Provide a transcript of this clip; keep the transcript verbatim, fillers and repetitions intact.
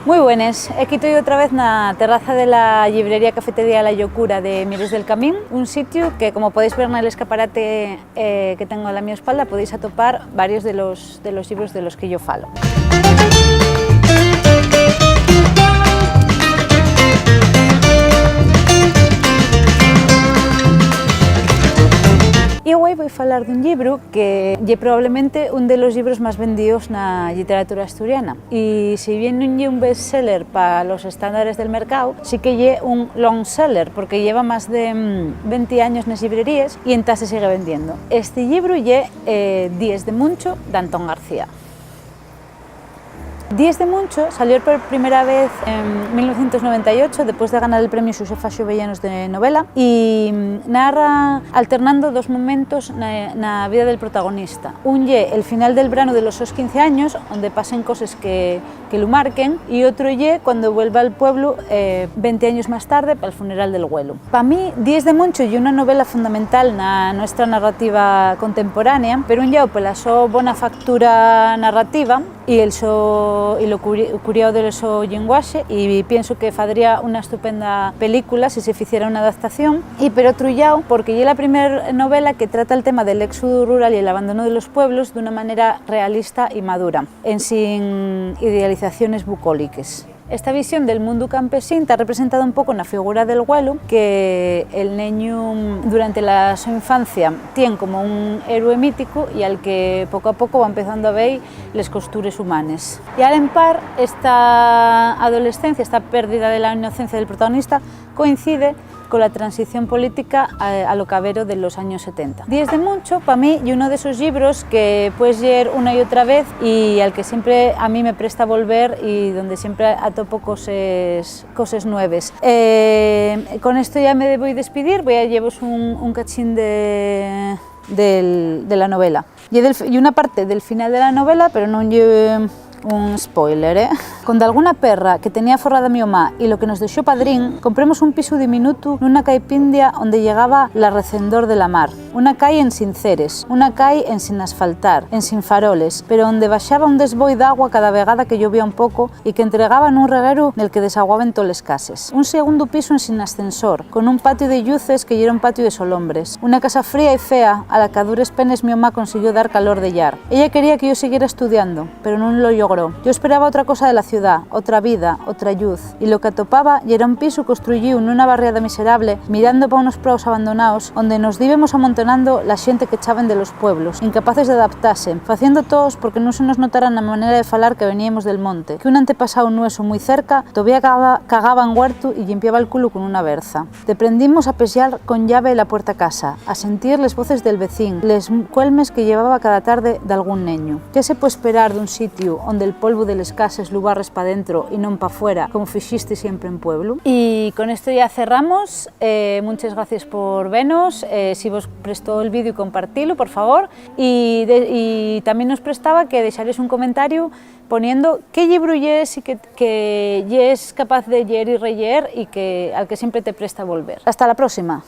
Mui buenes, equí toi otra vez na terraza de la llibrería Cafetería La Llocura de Mieres del Camín, un sitiu que, como podéis ver nel escaparate, eh, que tengo a la mio espalda, podéis atopar varios de los, de los llibros de los que yo falo. Y güei voi falar d'un llibru que ye probablemente un de los llibros más vendíos na lliteratura asturiana. Y si bien nun ye un bestseller pa los estándares del mercáu, sí que ye un long seller, porque lleva más de, mm, venti años nes llibreríes y entá se sigue vendiendo. Esti llibru ye, eh, Díes de Munchu, d'Antón García. Díes de Munchu salió per primera vez en mil novecientos noventa y ocho, depués de ganar el premiu Xusefa Xovellanos de novela, y, mm, narra alternando dos momentos na, na vida del protagonista. Un ye el final del branu de los sos quince años, onde pasen coses que, que lu marquen, y otru ye cuando vuelve al pueblu, eh, venti años más tarde, pal funeral del güelu. Pa mí, Díes de Munchu ye una novela fundamental na nuestra narrativa contemporánea, per un llau, pela so bona factura narrativa y el so, y lo curi-, curiao del so llenguaxe, y pienso que fadría una estupenda película si se ficiera una adaptación, y per otru llau, porque ye la primer novela que trata el tema del éxodu rural y el abandono de los pueblos d'una manera realista y madura, ensin idealizaciones bucóliques. Esta visión del mundu campesín ta representada un poco na figura del güelu, que el neñu, durante la so infancia, tien como un héroe mítico y al que poco a poco va empezando a ver les costures humanes. Y al empar, esta adolescencia, esta pérdida de la inocencia del protagonista, coincide cola transición política a, a lo cabero de los años setenta. Díes de Munchu, pa mí, ye uno d'esos llibros que pues lleer una y otra vez y al que siempre a mí me presta volver y donde siempre atopo coses, coses nueves. Eh, con esto ya me voi despidir, voi a llevos un, un cachín de, del, de la novela. Ye del fi-, ye una parte del final de la novela, pero nun ye un spoiler, ¿eh? Con dalguna perra que tenía forrada mi mamá y lo que nos dexó padrín, compremos un pisu diminutu nuna caipindia onde llegaba l'arrecendor de la mar. Una cai ensin ceres, una cai ensin asfaltar, ensin faroles, pero onde baxaba un desboi d'agua cada vegada que llovía un poco y qu'entregaba nun regueru nel que desaguaben toles cases. Un segundu pisu ensin ascensor, con un patiu de lluces que yera un patiu de solombres. Una casa fría y fea, a la qu'a dures penes mi mamá consiguió dar calor de llar. Ella quería que yo siguiera estudiando, pero nun lo llogró. Yo esperaba otra cosa de la ciudá, otra vida, otra lluz, y lo qu'atopaba yera un pisu construyíu nuna barriada miserable, mirando pa unos praos abandonaos, onde nos díbemos amontonando la xente qu'echaben de los pueblos, incapaces d'adaptase, faciendo toos porque nun se nos notara na manera de falar que veníemos del monte, qu'un antepasáu nuesu mui cerca tovía cagaba, cagaba en güertu y llimpiaba'l culu con una berza. Deprendimos a pexar con llave la puerta casa, a sentir les voces del vecín, les m-, cuelmes que llevaba cada tarde d'algún neñu. ¿Qué se pue esperar d'un sitiu onde'l polvu de les cases lu barres pa dentro y non pa fuera, como fixiste siempre en pueblu? Y con esto ya cerramos. Eh, munches gracies por venos. Eh, si vos prestó el vídeo, compartilo, por favor. Y de, y tamién nos prestaba que dexares un comentariu poniendo qué llibru ye esi que, que yes capaz de lleer y relleer y que, al que siempre te presta volver. Hasta la próxima.